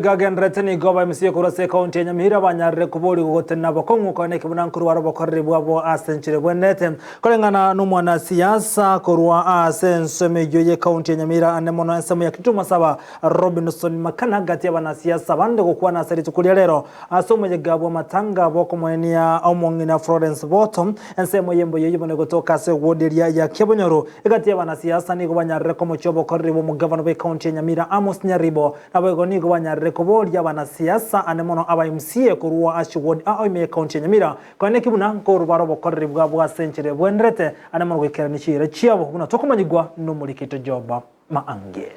Gagendererete nigo abaemisia korwa ase ekaunti ya Nyamira banyarire koborigwa gotenena bokong'u konya eke buna nkorwara obokoreri bwabo ase enchera ebwenerete. Koreng'ana nomwanasiasa korwa ase ensemo eyio y'ekaunti ya Nyamira ande mono ensemo ya Kitutu Masaba Robinson Makana gati y'abanasiasa bande gokwana ase rituko ria rero ase omoyega bw'amatanga bw'okomoenia omong'ina Florence Boto ensemo y'emboyo eyio bono egotoka ase ewodi eria ya Kiabonyoru egati y'abanasiasa nigo banyarire komochia obokoreri bw'omogavana bw'ekaunti ya Nyamira Amos Nyaribo Naboigo nigo banyarire koboria abanasiasa ande mono aba MCA korwa ase ward ao ime y'ecounty ya Nyamira koeneki buna nkorwa bare obokoreri bwabo ase enchera ebwenerete ande mono goikerania chiira chiabo buna tokomanyigwa nomorikito Job Maangi.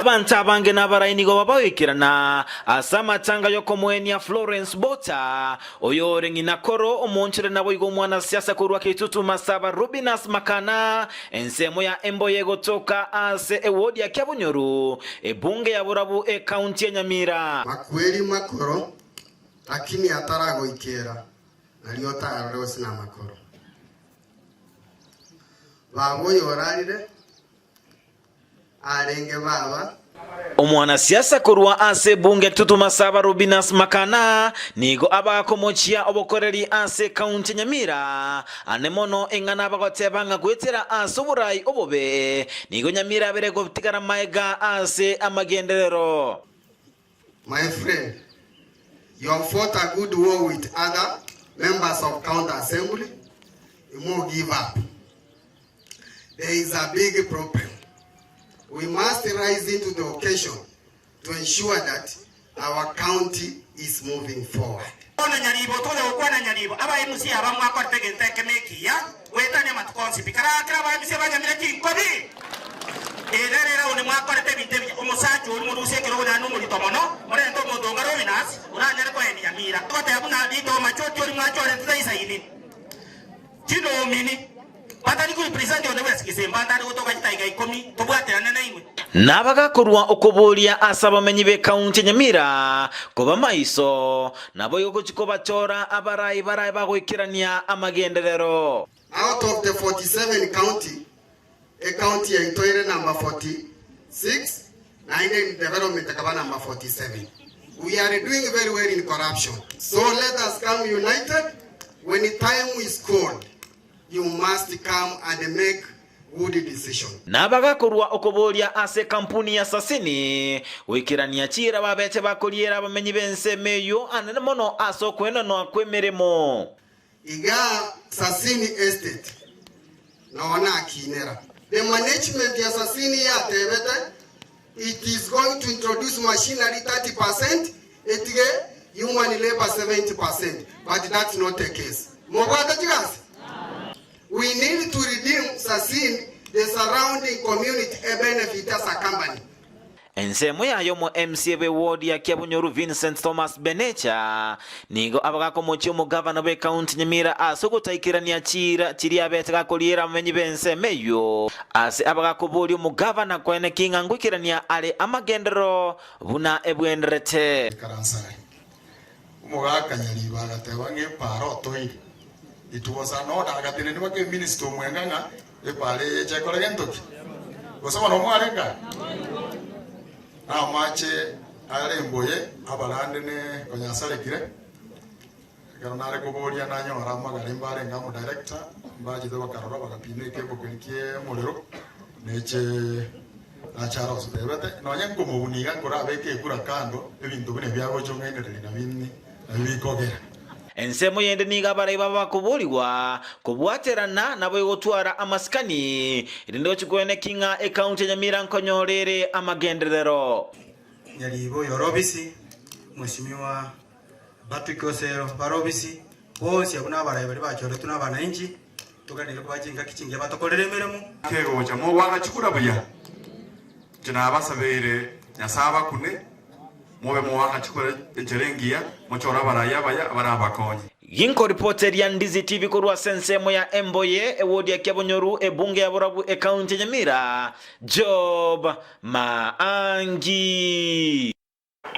Abanto abange na abarai nigo babagoikerana ase amatanga y'okomoenia Florence Botha, Oyore ng'ina koro omoonchore naboigo omwanasiasa korwa Kitutu Masaba Rubinus Makana, ensemo ya Emboyo egotoka ase ewodi ya Kiabonyoru, ebunge ya Borabu ekaunti ya Nyamira. Makweri makoro, lakini ataragoikera, nario otarore gose namakoro. Baba oyorarire arenge baba. Omwanasiasa korwa ase ebunge Kitutu Masaba Rubinus Makana nigo abakomochia obokoreri ase ekaunti ya Nyamira ane mono eng'ana abagoteba ng'a goetera ase oborai obobe nigo Nyamira abere gotigara maega ase amagenderero. My friend, you have fought a good war with other members of county assembly, imo give up. There is a big problem. We must rise into the occasion to ensure that our county is moving forward. Bono nyaribo, tonya gokwana nyaribo, aba MC aba mwakorete egento ekemo ekiya, goetania amatuko onsi pi. Karakera aba MC abanyamire chinkobi! Ere ere erauni mwakorete ebinto ebiya. Omosacha oria morusie ekerogo naende nomorito mono, morente omonto onga Robinus, oranyare koenia Nyamira. Togoteba buna Rita Omachoki oria mwachorete taisaini. Chinomini, batari korepresent onde bwensi gese mbantare gotoka chidakika ikomi tobwaterane nainwe. Nabagakorwa okoboria ase abamenyi b'ekaunti ya Nyamira koba maiso, naboigo gochia kobachora abarai barabe bagoikerania amagenderero. Out of the 47 county, ecounty yaito ere number 46 naende in development ekaba number 47. We are doing very well in corruption. So let us come united, when time is called you must come and make good decision. Nabagakorwa okoboria ase ekampuni ya Sasini goikerania chiira babete bakoriera abamenyi b'ensemo eyio anene mono ase okoenanwa kw'emeremo. Igaa Sasini Estate noo nakinera. The management ya Sasini yatebete it is going to introduce machinery 30% etige human labour 70% but that's not the case. Mobwate chigasi? We need to redeem Sasini the surrounding community e benefit as a company. Ensemo yaye omo MCA b'eward ya Kiabonyoru Vincent Thomas Benecha nigo abagakomochia omogavana bw'ekaunti Nyamira ase ogotaikerania chiira chiria abete gakoriera abamenyi b'ensemo eyio ase abagakoboria omogavana koeneki ng'a ngoikerania are amagenderero buna ebwenderete. Ikaransa aria. Omogaka Nyaribo agateba ng'a epaara otoire. It was an order agatenenia mpaka eminister omwenga ng'a epaara eye eche ekore gento ki? Gose bono mwarenge aa? Na amache are emboye abarande ne konya asarekire, ekero nare koboria nanyora amagare mbarenge amo director, mbachete bakarora bagapima ekebo keria kie omorero, neche nache arosotebete, nonye nkomobuna iga nkorabeke ekura kando, ebinto buna ebi agocha ong'ainereria nabio nabio bikogera. Ensemo yende nigo abarai babo bakoborigwa kobwaterana nabo egotwara amasikani, erinde gochia koeneki ng'a ekaunti ya Nyamira nkonyora ere amagenderero. Nyaribo Yorobisi, Mheshimiwa Patrick Osero Barobisi, bonsi abwo nabarai baria bachoretwe nabananchi, toganire koba chingaki chingiya batokorere emeremo. Kegocha mogoaka chikura buya, inche nabasabeire Nyasae abakune, mobe mogoaka chikura enchera engiya, mochore abarai abaya abarabakonye. Ginkoripoteria Ndizi TV korwa ase ensemo ya Emboye, ewodi ya Kiabonyoru, ebunge ya Borabu, ekaunti ya Nyamira, Job Maangi.